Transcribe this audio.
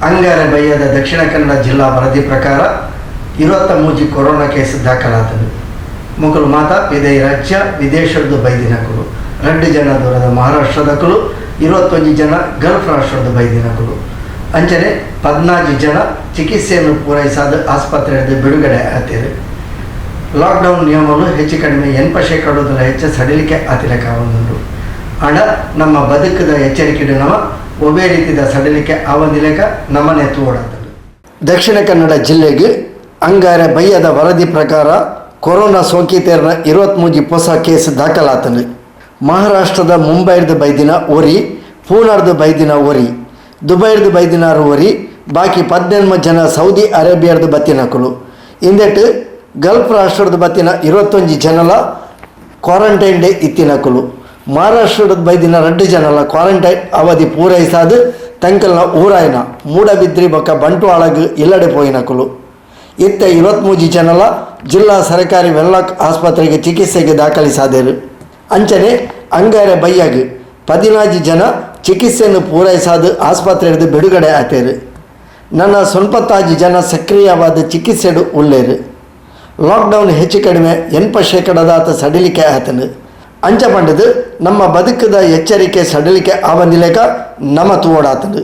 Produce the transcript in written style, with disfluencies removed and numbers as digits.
ಅಂಗಾರೆ ಬಯ್ಯದ ದಕ್ಷಿಣ ಕನ್ನಡ ಜಿಲ್ಲಾ ವರದಿ ಪ್ರಕಾರ 23 ಕೊರೋನಾ ಕೇಸ್ ದಾಖಲಾತನು. ಮೊಕಲು ಮಾತಾ ಪಿದೈ ರಾಜ್ಯ ವಿದೇಶದ ಬೈದಿನಕುಲು. 2 ಜನ ದೂರದ ಮಹಾರಾಷ್ಟ್ರದಕುಲು, 21 ಜನ ಗಲ್ಫ್ ರಾಷ್ಟ್ರದ ಬೈದಿನಕುಲು. ಅಂಚನೆ 14 ಜನ ಚಿಕಿತ್ಸೆಯನ್ನು ಪೂರೈಸಾದ ಆಸ್ಪತ್ರೆಯಿಂದ ಬಿಡುಗಡೆ ಆತೇರು. ಲಾಕ್ಡೌನ್ ನಿಯಮಗಳು ಹೆಚ್ಚು ಕಡಿಮೆ 80% ಹೆಚ್ಚು ಸಡಿಲಿಕೆ ಆತಿಲಕ ಒಂದುಂಡು. ಆಂಡ ನಮ್ಮ ಬದುಕದ ಎಚ್ಚರಿಕೆ ನಮ ಒಬ್ಬೇ ರೀತಿಯ ಸಡಿಲಿಕೆ ಆವಂದಿಲೇಕ ನಮ್ಮನೆ ತೂಡಾತಂಡು. ದಕ್ಷಿಣ ಕನ್ನಡ ಜಿಲ್ಲೆಗೆ ಅಂಗಾರೆ ಬಯ್ಯದ ವರದಿ ಪ್ರಕಾರ ಕೊರೋನಾ ಸೋಂಕಿತರನ 23 ಹೊಸ ಕೇಸ್ ದಾಖಲಾತನು. ಮಹಾರಾಷ್ಟ್ರದ ಮುಂಬೈರ್ದ ಬೈದಿನ ಒರಿ, ಪೂನಾರ್ದ ಬೈದಿನ ಒರಿ, ದುಬೈರ್ದ ಬೈದಿನಾರು ಒರಿ, ಬಾಕಿ 18 ಜನ ಸೌದಿ ಅರೇಬಿಯಾರ್ದ ಬತ್ತಿನಕುಲು. ಇಂದೆಟ್ ಗಲ್ಫ್ ರಾಷ್ಟ್ರದ ಬತ್ತಿನ 21 ಜನಲ ಕ್ವಾರಂಟೈನ್ ಡೇ ಇತ್ತಿನಕುಲು. ಮಹಾರಾಷ್ಟ್ರದ ಬೈದಿನ 2 ಜನಲ ಕ್ವಾರಂಟೈನ್ ಅವಧಿ ಪೂರೈಸಾದ ತಂಕಲ್ನ ಊರಾಯನ ಮೂಡಬಿದ್ರಿ ಬೊಕ್ಕ ಬಂಟ್ವಾಳಗ್ ಇಲ್ಲಡೆ ಪೋಯಿನಕುಲು. ಇತ್ತ 23 ಜನಲ ಜಿಲ್ಲಾ ಸರಕಾರಿ ವೆನ್ಲಾಕ್ ಆಸ್ಪತ್ರೆಗೆ ಚಿಕಿತ್ಸೆಗೆ ದಾಖಲಿಸಾದರು. ಅಂಚನೆ ಅಂಗಾರೆ ಬಯ್ಯಾಗ್ 14 ಜನ ಚಿಕಿತ್ಸೆಯನ್ನು ಪೂರೈಸಾದ ಆಸ್ಪತ್ರೆಯಿಂದ ಬಿಡುಗಡೆ ಆತೇರು. ನನ್ನ 95 ಜನ ಸಕ್ರಿಯವಾದ ಚಿಕಿತ್ಸೆಡು ಉಳ್ಳೇರು. ಲಾಕ್ಡೌನ್ ಹೆಚ್ಚು ಕಡಿಮೆ 80%ದಾತ ಸಡಿಲಿಕೆ ಆತನು. ಅಂಚ ಪಂಡದು ನಮ್ಮ ಬದುಕದ ಎಚ್ಚರಿಕೆ ಸಡಿಲಿಕೆ ಆವಂದಿಲೇಕ ನಮ ತೂವಡಾತನು.